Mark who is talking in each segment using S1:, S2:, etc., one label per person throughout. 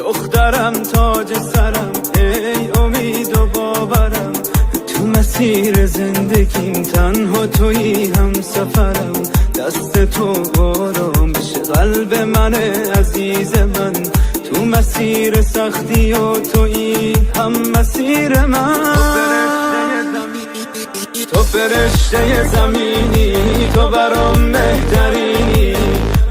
S1: دخترم تاج سرم، ای امید و باورم، تو مسیر زندگیم تنها تویی هم سفرم. دست تو آرامش قلب من، عزیز من، تو مسیر سختی و تویی هم مسیر من. تو فرشته زمینی، تو برام بهترینی،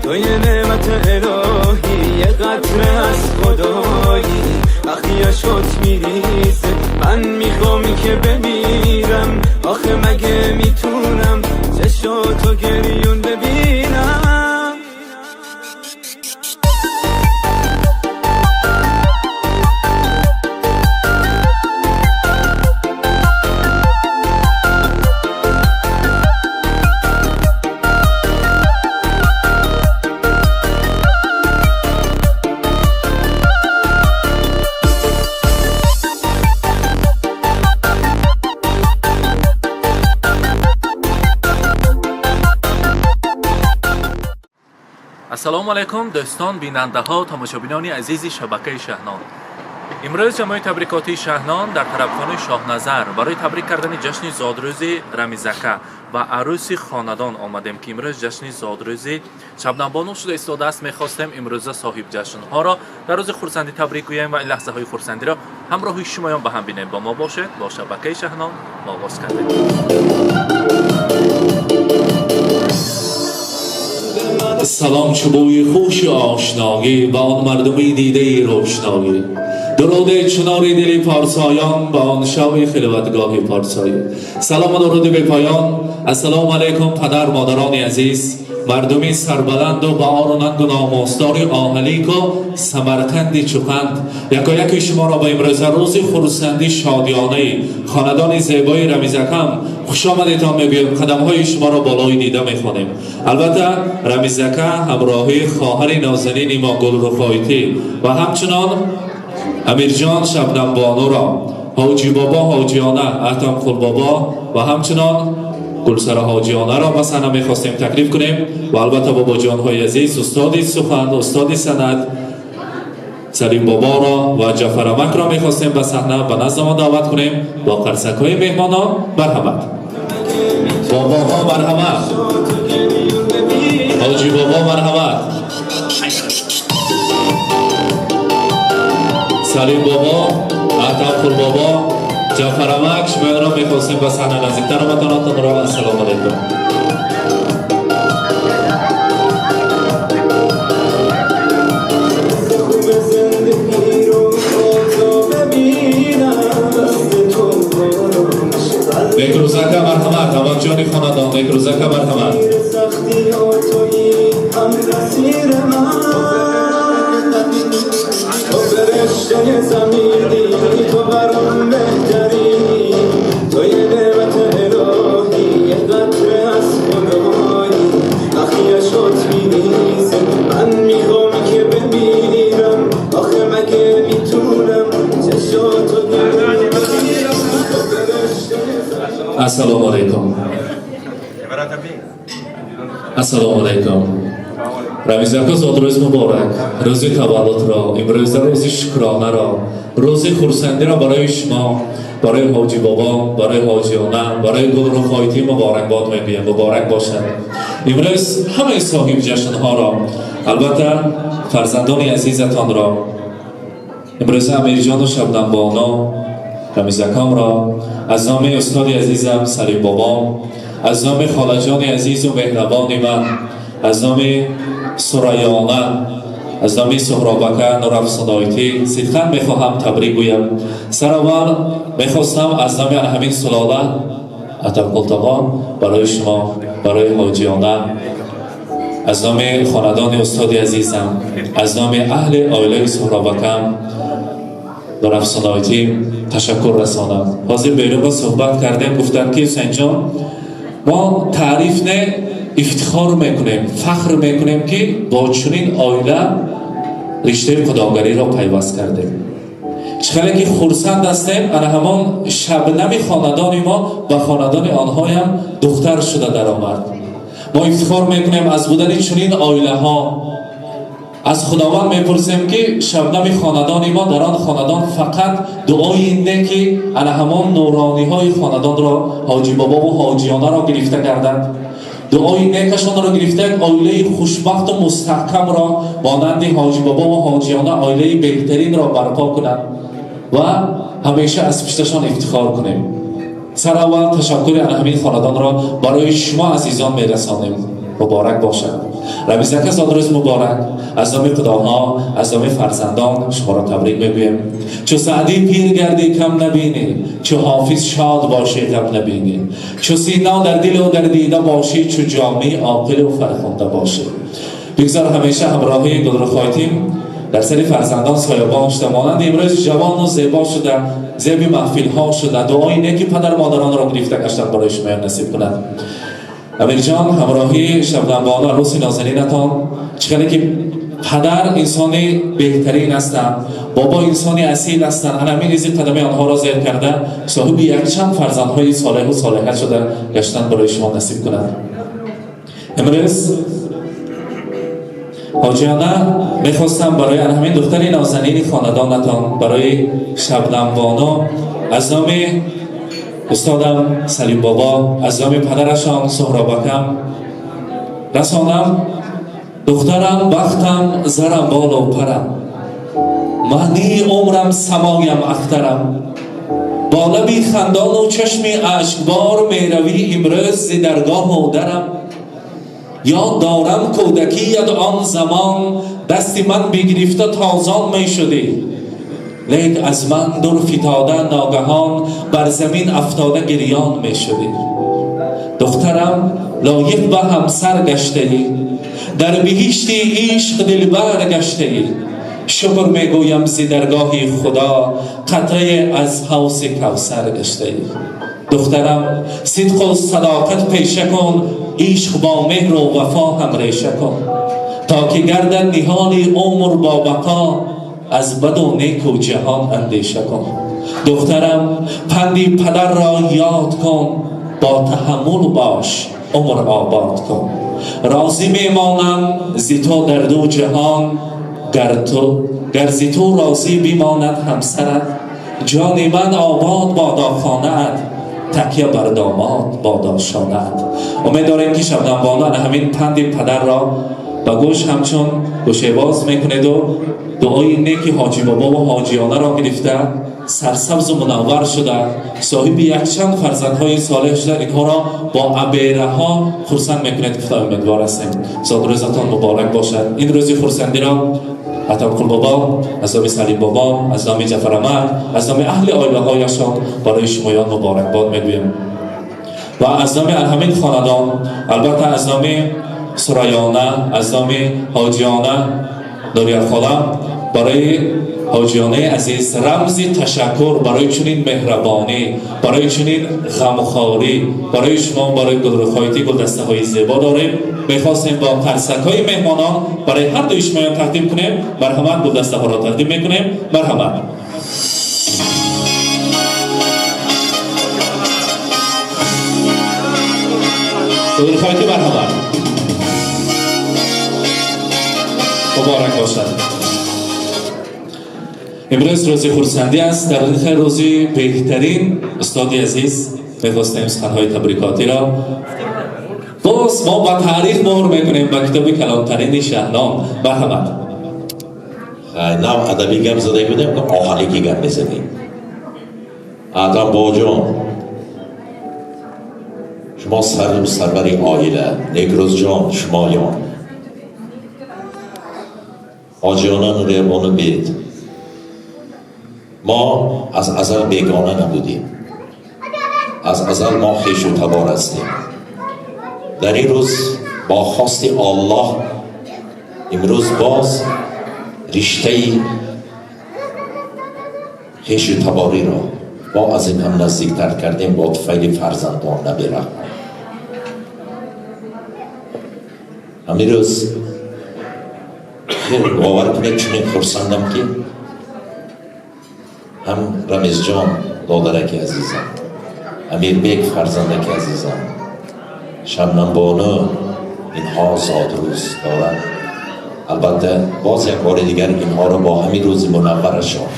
S1: تو یه نعمت الهی، یه قطره از خدایی. وقتی اشکات میریزه من میخوام که بمیرم، آخه مگه میتونم چشاتو گریون ببینم؟
S2: Ассалому алайкум, дӯстон, бинандаҳо, тамошобинони азизи шабакаи Шаҳнон. Имрӯз ҷамои табрикотии Шаҳнон дар тарабхонаи Шоҳназар барои табрик кардани ҷашни зодрӯзи Рамизака ва арӯси хонадон омадем, ки имрӯз ҷашни зодрӯзи Шабнамбону шуда истодааст. Мехостем имрӯза соҳиб ҷашнҳоро дар рӯзи хурсандӣ табрик гӯем ва ин лаҳзаҳои хурсандиро ҳамроҳи шумоён ба ҳам бинем. Бо мо бошед, бо шабакаи Шаҳнон мо оғоз кардем.
S3: Салом чу бӯи хуши ошноӣ ба он мардуми дидаи рӯшноӣ, дуруди чинори дили парсоён ба он шоҳи хилватгоҳи парсоӣ. Салому дуруди бепоён. Ассалому алайкум, падар модарони азиз, мардуми сарбаланду ба ору нангу номусдори оҳалику Самарқанди чуқанд. Якояки шуморо ба имрӯза рӯзи хурсандӣ шодиёнаи хонадони зебои Рамизакам хушомадетон мегӯем, қадамҳои шуморо болои дида мехонем. Албатта, Рамизака ҳамроҳи хоҳари нозанини мо Гулрухойтӣ ва ҳамчунон Амирҷон Шабнамбонуро, Ҳоҷибобо Ҳоҷиёна, Аҳтамқулбобо ва ҳамчунон Гулсара Ҳоҷиёнаро ба саҳна мехостем таклиф кунем ва албатта бобоҷонҳои азиз, устоди сухан, устоди санъат Салимбоборо ва Ҷафарамакро мехостем ба саҳна ба назди мо даъват кунем бо қарсакҳои меҳмонон. Марҳамат, бобоҳо, марҳамат, ҳоҷи бобо, марҳамат, Салим бобо, Аҳтамқулбобо, Ҷафарамак, шумоёнро мехостем ба саҳна наздиктар омаданатонро. Ассалому алайкум.
S1: خوب زندگی رو تا ببینم، دست تو آرامش قلب
S3: Бекрӯзака, марҳамат, ҳамонҷони хонадон, Бекрӯзака, марҳамат.
S1: سختی ها تویی هم مسیر من. تو فرشته زمینی، تو برام بهترینی، تو یه نعمت الهی، یه قطره از خدایی. وقتی اشکات میریزه من میخوام که بمیرم، آخه مگه میتونم چشاتو ببینم؟ تو فرشته زمینی.
S3: Ассалому алайкум, ассалому алайкум, Рамизака, зодрӯз муборак! Рӯзи таваллудро, имрӯза рӯзи шукронаро, рӯзи хурсандиро барои шумо, барои ҳоҷи бобо, барои ҳоҷиёна, барои Гулрухойтӣ муборакбод мегӯям. Муборак бошад. Имрӯз ҳамаи соҳиби ҷашнҳоро, албатта фарзандони азизатонро, имрӯза Амирҷону Шабнамбоно, Рамизакамро аз номи устоди азизам Салимбобом, аз номи холаҷони азизу меҳрабони ман, аз номи Сурайёна, аз номи Суҳробака Нурафсунойтӣ сидқан мехоҳам табрик гӯям. Сараввал мехостам аз номи ҳамин сулола Атамқултоғон барои шумо, барои ҳоҷиёна, аз номи хонадони устоди азизам, аз номи аҳли оилаи Суҳробакам Нурафсунойтӣ ташаккур расонам. Ҳозир берунба суҳбат кардем, гуфтанд, ки Ҳусайнҷон, мо таъриф не, ифтихор мекунем, фахр мекунем, ки бо чунин оила риштаи худогариро пайваст кардем. Чӣ хеле ки хурсанд ҳастем, ана ҳамон шабнами хонадони мо ба хонадони онҳоям духтар шуда даромад. Мо ифтихор мекунем аз будани чунин оилаҳо. Аз Худованд мепурсем, ки шабнами хонадони мо дар он хонадон фақат дуои неки ана ҳамон нурониҳои хонадонро, ҳоҷи бобову ҳоҷиёнаро гирифта гардад, дуои некашонро гирифта, як оилаи хушбахту мустаҳкамро монанди ҳоҷи бобову ҳоҷиёна оилаи беҳтаринро барпо кунад ва ҳамеша аз пушташон ифтихор кунем. Сараввал ташаккури ана ҳамин хонадонро барои шумо азизон мерасонем. Муборак бошад, Рамизака, зодрӯз муборак! Аз номи худоҳо, аз номи фарзандон шуморо табрик мегӯем. Чу Саъдӣ пир гардӣ, кам набинӣ, чу Ҳофиз шод бошӣ, ғам набинӣ, чу Сино дар дилу дар дида бошӣ, чу Ҷомӣ оқилу фархунда бошӣ. Бигзор ҳамеша ҳамроҳи Гулрухойтим дар сари фарзандон соябон шуда, монанди имрӯз ҷавону зебо шуда, зеби маҳфилҳо шуда, дуои неки падар модаронро гирифта гаштан барои шумоён насиб кунад. Амирҷон, ҳамроҳи Шабнамбону, арӯси нозанинатон, чӣ хеле ки падар инсони беҳтарин ҳастанд, бобо инсони асил ҳастанд, ҳамин изи қадами онҳоро зер карда, соҳиби якчанд фарзандҳои солеҳу солиҳа шуда гаштан барои шумо насиб кунад. Имрӯз ҳоҷиёна мехостам барои ҳамин духтари нозанини хонадонатон, барои Шабнамбону, аз номи устодам Салим бобо, аз номи падарашон Суҳробакам расонам: духтарам, бахтам, зарам, болу парам, маънии умрам, самоям, ахтарам, бо лаби хандону чашми ашкбор меравӣ имрӯз зи даргоҳу дарам. Ёд дорам кӯдакият, он замон дасти ман бигирифта тозон мешудӣ, лек аз ман дур фитода, ногаҳон бар замин афтода гирён мешудӣ. Духтарам, лоиқ ба ҳамсар гаштаӣ, дар биҳишти ишқ дилбар гаштаӣ. Шукр мегӯям зи даргоҳи Худо, қатрае аз ҳавзи Кавсар гаштаӣ. Духтарам, сидқу садоқат пеша кун, ишқ бо меҳру вафо ҳамреша кун, то ки гардад ниҳоли умр бо бақо. Аз баду неку ҷаҳон андеша кун. Духтарам, панди падарро ёд кун, бо таҳаммул бош, умр обод кун. Розӣ мемонам зи ту дар ду ҷаҳон, гар зи ту розӣ бимонад ҳамсарат. Ҷони ман, обод бодо хонаат, такя бар домод бодо шонаат. Умед дорем, ки Шабнамбону ана ҳамин панди падарро ба гӯш ҳамчун гӯшебоз мекунеду дуои неки ҳоҷи бобову ҳоҷиёнаро гирифта, сарсабзу мунаввар шуда, соҳиби якчанд фарзандҳои солеҳ шуда, инҳоро бо абераҳо хурсанд мекунед гуфта умедвор ҳастем. Зодрӯзатон муборак бошад! Ин рӯзи хурсандиро Атоқул бобо аз номи Салим бобо, аз номи Ҷафарамад, аз номи аҳли оилаҳояшон барои шумоён муборакбод мегӯем ва аз номи ҳамин хонадон, албатта, аз номи Сурайёна, аз номи ҳоҷиёна Нуриятхола барои ҳоҷиёнаи азиз рамзи ташаккур барои чунин меҳрабонӣ, барои чунин ғамхорӣ барои шумо, барои Гулрухоити гулдастаҳои зебо дорем. Мехостем бо қарсакҳои меҳмонон барои ҳар дуи шумоён тақдим кунем. Марҳамат, гулдастаҳоро тақдим мекунем, марҳамат. Гулрухоити, марҳамат, муборак бошад! Имрӯз рӯзи хурсандӣ аст. Дар ин рӯзи беҳтарин, устоди азиз, мехостем суханҳои табрикотиро боз мо ба таърих муҳр мекунем, ба китоби калонтарини Шаҳном. Марҳамат.
S4: Нав адабӣ гап зада будем, оҳалики гап мезанем. Адам бобоҷон, шумо сару сарвари оила, Некрӯзҷон, шумоён, ҳоҷиёна Нуриябону бед, мо аз азал бегона набудем, аз азал мо хешу табор ҳастем. Дар ин рӯз бо хости Оллоҳ имрӯз боз риштаи хешу табориро бо аз ин ҳам наздиктар кардем бо туфайли фарзандон, набираҳо. Ҳамин рӯз хеле, бовар кунед, чунин хурсандам, ки ҳам Рамизҷон додараки азизам, Амирбек фарзандаки азизам, Шабнамбону, инҳо зодрӯз доранд. Албатта боз як бори дигар инҳоро бо ҳамин рӯзи мунавварашон,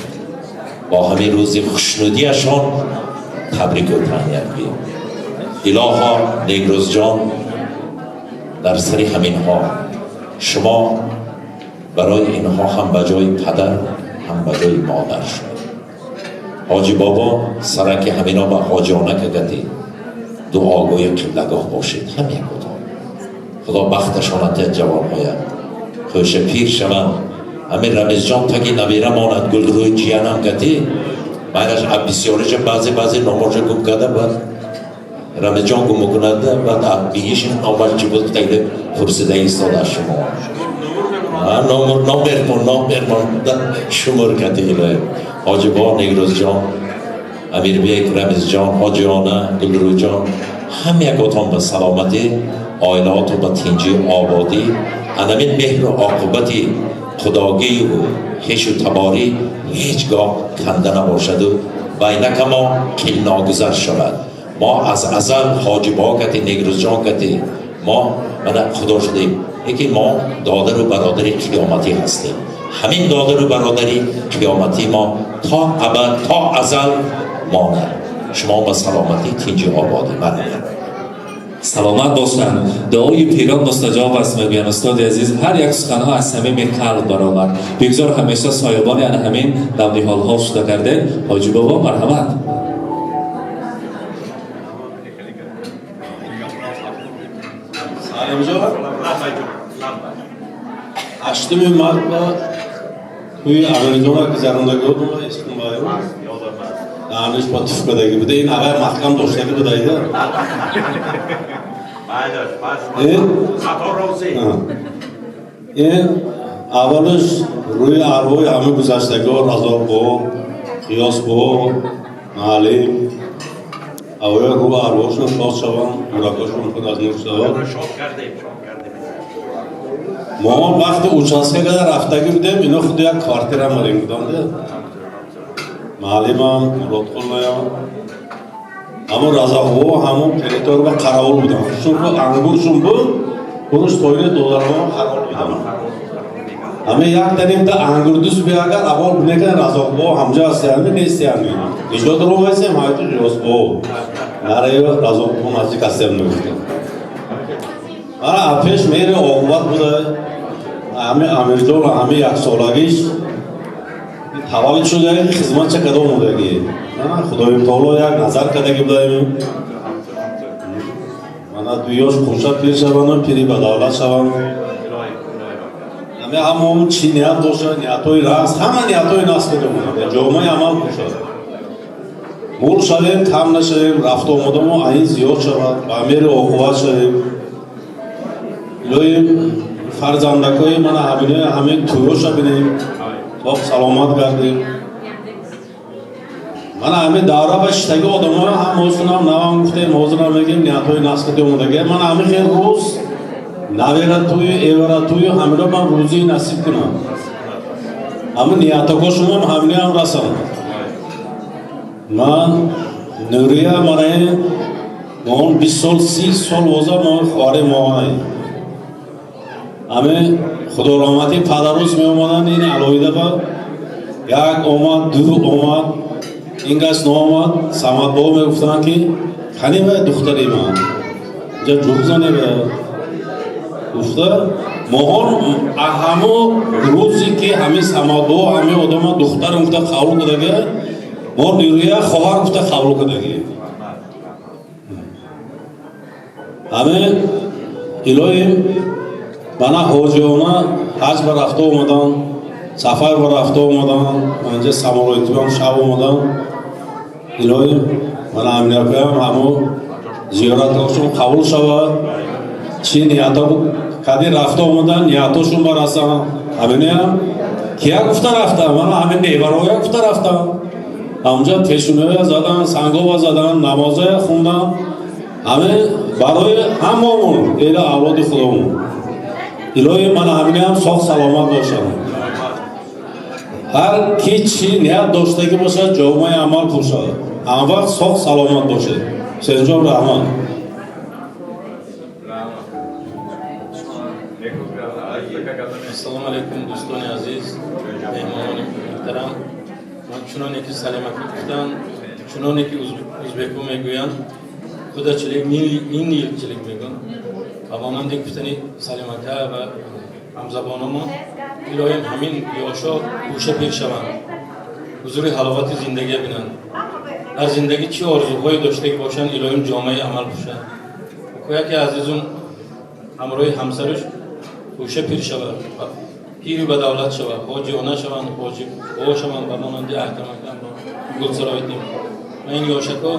S4: бо ҳамин рӯзи хушнудиашон табрику таҳният гӯем. Илоҳо Негрӯзҷон, дар сари ҳаминҳо шумо барои инҳо ҳам ба ҷои падар, ҳам ба ҷои модар шуд. Ҳоҷи бобо сараки ҳамино ба ҳоҷиона кагати дуогӯи қиблагоҳ бошед. Ҳам якотон Худо бахташонад диҳад, ҷавонҳоя хӯша пир шаванд. Ҳамин Рамизҷон таги набира монад, гулрӯи ҷиянам гати майраш бисёриша баъзе баъзе номоша гум карда, баъд Рамизҷон гум мекунад, баъд бииши номаш чӣ буд тагда пурсида истода аз шумо. Номермон номермон шумур кати. Илоҳӣ, ҳоҷи бо Негрӯзҷон, Амирбек, Рамизҷон, ҳоҷиона, Гулрӯҷон, ҳам якотон ба саломатӣ, оилаотон ба тинҷӣ, ободӣ, анамин меҳру оқибати худогию хешу таборӣ ҳеҷ гоҳ канда набошаду байнакамо қилногузар шавад. Мо аз азал ҳоҷи бо кати, Негрӯзҷон кати мо мана худо шудем, лекин мо додару бародари қиёматӣ ҳастем. Ҳамин додару бародари қиёматӣ мо то абад, то азал монад. Шумо ба саломатӣ, тинҷи, ободӣ, марҳамат.
S3: Саломат бошанд. Дуои пирон мустаҷоб аст, мегӯянд. Устоди азиз, ҳар як суханҳо аз самими қалб баромад. Бигзор ҳамеша соҳибони ана ҳамин навниҳолҳо шуда гардед. Ҳоҷи бобо, марҳамат.
S5: Салимҷон, ҳаштуми март ба тӯи Амирҷона гузарондагӣ будум, Эскунбаев даҳаниш ба туф кадаги буда. Ин авай маҳкам доштагӣ будайда. Ин аввалаш рӯи арвои ҳама гузаштагиҳо, Разоқбо, Қиёсбо, маълим, аввоя рӯ арвоҳошон шод шаванд, муракошон худ аз нур шавад. Мо вақти участка када рафтагӣ будем, ино худ як квартира марем буданд. Маълимам, Муродқуллаям, ҳамун Разоқбо ҳамун территория ба қаровул буданд. Чунки ангуршун буд, хуруш тоини додарҳо қаровул буданд. Ҳаме якта нимта ангурдус биагар аввал бинекан Разоқбо ҳамҷа ҳастиями нестиями. Иҷод ро вайсем ҳайти Қиёсбо. Нараё Разоқбо наздик ҳастиям мегуфтам. Ана пеш мери оқибат буда. Ҳами Амирҷон ҳами яксолагиш таваллуд шудаги, хизматча када омодаги. Худои таоло як назар кардаги будаем. Мана дуёш хуршад пир шаванд, пири ба давлат шаванд. Ҳаме ҳамон чӣ ният бошад, ниятҳои раст, ҳама ниятҳои наст када омода. Ҷомаи амал пӯшад. Мул шавем, кам нашавем, рафту омадамо аин зиёд шавад, ба мери оқуват шавем. Илоҳим, фарзандакҳои мана ҳаминои ҳамин тӯёша бинем, тоқ саломат гардем. Мана ҳамин давра ба шиштаги одамоя ҳам ҳозирам навам гуфтем, ҳозирам мегем, ниятҳои наст кади омодаги. Мана ҳамин хел рӯз навера тӯю, эвара тӯю ҳамино ман рӯзии насиб кунам. Ҳамин ниятако шумом ҳаминоям расанд. Ман Нурия мана ин моон 20 сол, 30 сол воза мо хоҳари моай. Ҳамин худораҳматӣ падарӯз меомаданд, ин алоҳида ба як омад, ду омад, ин гас наомад. Самадбобо мегуфтанд, ки кани вай духтари ман инҷа ҷуғ зане ба гуфта. Моҳон ҳамо рӯзе ки ҳамин Самадбобо ҳамин одама духтарам гуфта қабул кардага, мо Нурия хоҳар гуфта қабул кардагӣ. Ҳамин илоҳим, мана ҳоҷиёна ҳаҷ ба рафта омадан, сафар ба рафта омадан, анҷа самолётиам шаб омадан. Илоҳим, мана аминакоям ҳамо зиёратҳошон қабул шавад. Чӣ ниятҳо кади рафта омадан, ниятҳошон барасанд. Ҳаминаям кия гуфта рафтам, мана ҳамин невароя гуфта рафтам. Ҳамҷа пешуноя задан, сангова задан, намозая хундан. Ҳамин барои ҳамомон, эла авлоди худомон. Илоҳи, мана ҳаминаям соғ саломат бошанд. Ҳар ки чӣ ният доштагӣ бошад, ҷомаи амал пӯшад. Ҳамвақт соғ саломат бошед. Ҳусейнҷон, раҳмат.
S6: Ассалому Алайкум, дӯстони азиз, меҳмонони муҳтарам. Ман чуноне ки Салим ака гуфтанд, чуноне ки узбеку мегӯянд, qudachilik ming yilchilik мегӯянд, ва монанди гуфтани Салим ака ва ҳамзабономон, илоҳим ҳамин ёшо гӯша пир шаванд, ҳузури ҳаловати зиндагӣ бинанд. Дар зиндагӣ чӣ орзуҳое доштагӣ бошанд, илоҳим ҷомаи амал пӯшанд. Яке азизум ҳамроҳи ҳамсараш гӯша пир шавад, пири ба давлат шавад, ҳоҷиона шаванд, ҳоҷи бо шаванд, ба монанди Аҳтамакам Гулсароиддин. Ва ин ёшако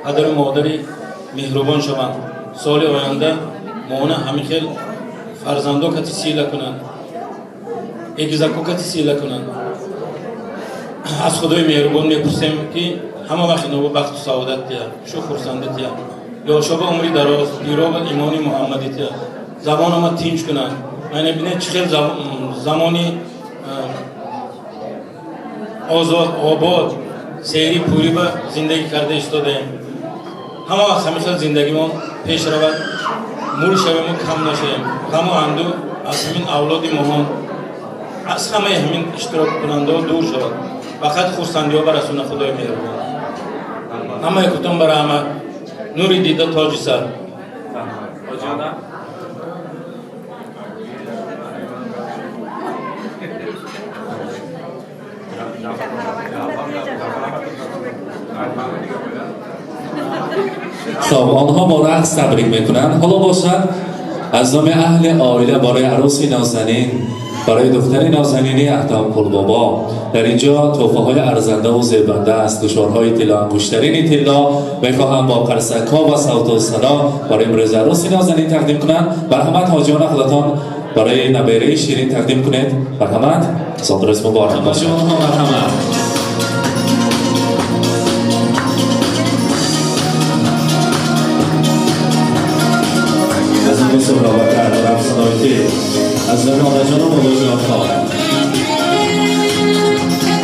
S6: падару модари меҳрубон шаванд. Соли оянда моона ҳамин хел фарзандо кати сила кунанд, эгизако кати сила кунанд. Аз Худои меҳрубон мепурсем, ки ҳама вақт иноба бахту саодат тия, шу хурсандӣ тия, ёшоба умри дароз, пироба имони муҳаммадӣ тия, забонома тинч кунанд. Мана бинед, чӣ хел замони озод, обод, сери пурӣ ба зиндагӣ карда истодаем. Ҳама вақт ҳамин хел зиндагимон пеш равад, мул шавему кам нашавем. Ғаму анду аз ҳамин авлоди моҳон, аз ҳамаи ҳамин иштироккунандаҳо дур шавад, фақат хурсандиҳо барасона Худои меҳрубон. Ҳамаи кутон ба раҳмат, нури дида, тоҷи сар.
S2: Ҳоҷиона.
S3: Хоб, онҳо бо рақс табрик мекунанд. Ҳоло бошад, аз номи аҳли оила барои арӯси нозанин, барои духтари нозанини Аҳтамқулбобо дар инҷо тӯҳфаҳои арзандаву зебанда аст. Гӯшворҳои тилло, ангуштарини тилло мехоҳам бо қарсакҳо ва савту садо барои имрӯзи арӯси нозанин тақдим кунанд. Марҳамат, ҳоҷиёна, худатон барои набераи ширин тақдим кунед. Марҳамат, зодрӯз муборак бошад. Марҳамат. Аз номи Суҳробакар Рафсаноитӣ, аз номи онаҷону бобоҷонҳо,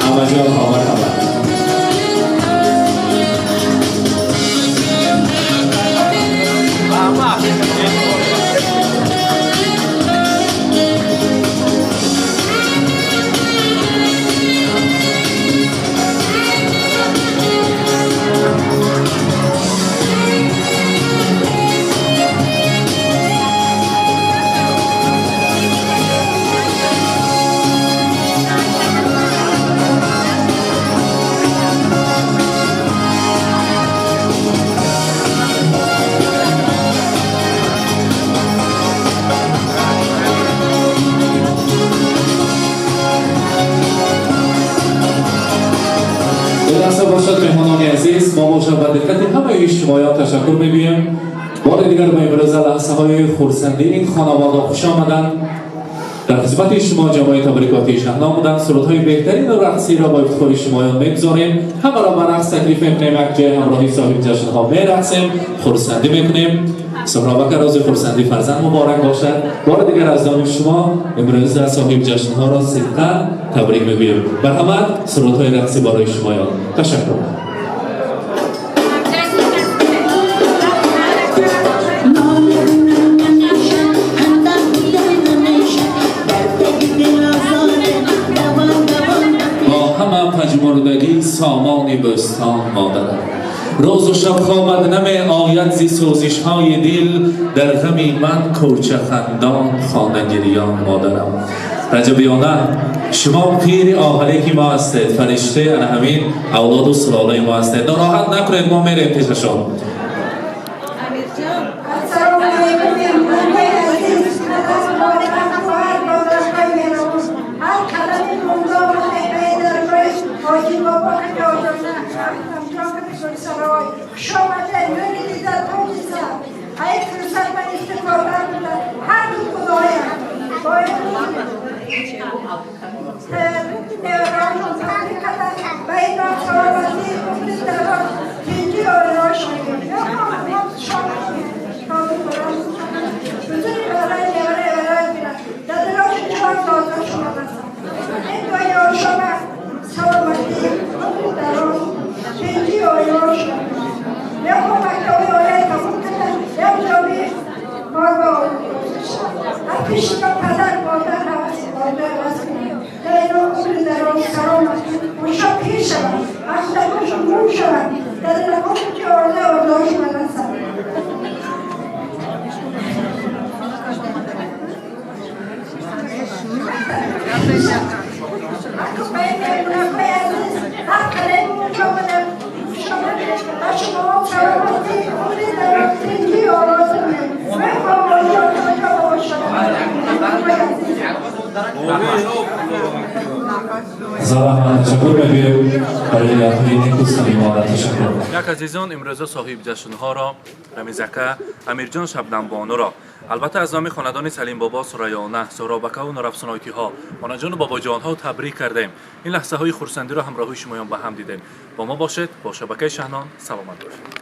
S3: амаҷонҳо, марҳамат. Лаҳза бошад, меҳмонони азиз, мо бошад ба диққати ҳамаи шумоён ташаккур мегӯем. Бори дигар ба имрӯза лаҳзаҳои хурсандии ин хонавода хуш омаданд. Дар хизмати шумо ҷамоаи табрикотии Шаҳнон буданд. Сурудҳои беҳтарину рақсиро бо ифтихори шумоён мегузорем. Ҳамаро ба рақс таклиф мекунем. Як ҷои ҳамроҳи соҳиби ҷашнҳо мерақсем, хурсандӣ мекунем. Суҳробака, рӯзи хурсандӣ фарзанд муборак бошад. Бори дигар аз номи шумо имрӯза соҳиби ҷашнҳоро сидқан табрик мегӯем. Марҳамат, сурудҳои рақсӣ барои шумоён. Ташаккур. Бо ҳама пажмурдагӣ сомони бӯстон, модарам, рӯзу шаб хобад намеояд зи сӯзишҳои дил. Дар ғами ман кӯчахандон, хонагирён, модарам. Раҷабиёна, шумо пири оҳалеки мо ҳастед, фариштаи ана ҳамин авлоду сулолаи мо ҳастед. Нороҳат накунед, мо мерем пешашон.
S7: Ассалому алайкум, меҳмонҳои азиз, модарам, хоҳар, бародарҳои меҳрубон. Ҳар қадами монда ва дақиқаи даргоҳи ҳоҷи бобо ҳоҷона Гулсарой. Хуш омадед, нури дида, тоҷи сар. Ай фурсат ман истифода бурда, ҳар ду худоям. Бо имрӯз табрик кардам, ба ин саломатӣ, умри дароз, тинҷи оилаҳо шавем. Бузург барои невараи барои бинам. Дадалоши чор ноза шумо ҳастам. Ин дуои шумо саломатӣ, умри дароз, тинҷи оилаҳо шавем. Мехоҳам мактаби оилаи қабул кардам, як ҷоби мол ба аз пеши شود، اخترش مو شود، در لباس که آرزه آرزوهاش برسد.
S3: Ташаккур мегӯем барои ниятҳои неку самимона. Ташаккур.
S2: Як азизон, имрӯза соҳибҷашнҳоро Рамизака, Амирҷон, Шабнамбонуро албатта аз номи хонадони Салимбобо, Сурайёна, Суҳробакаву Нурафсунойтиҳо, онаҷону бобоҷонҳо табрик кардем. Ин лаҳзаҳои хурсандиро ҳамроҳи шумоён ба ҳам дидем. Бо мо бошед, бо шабакаи Шаҳнон. Саломат бошед.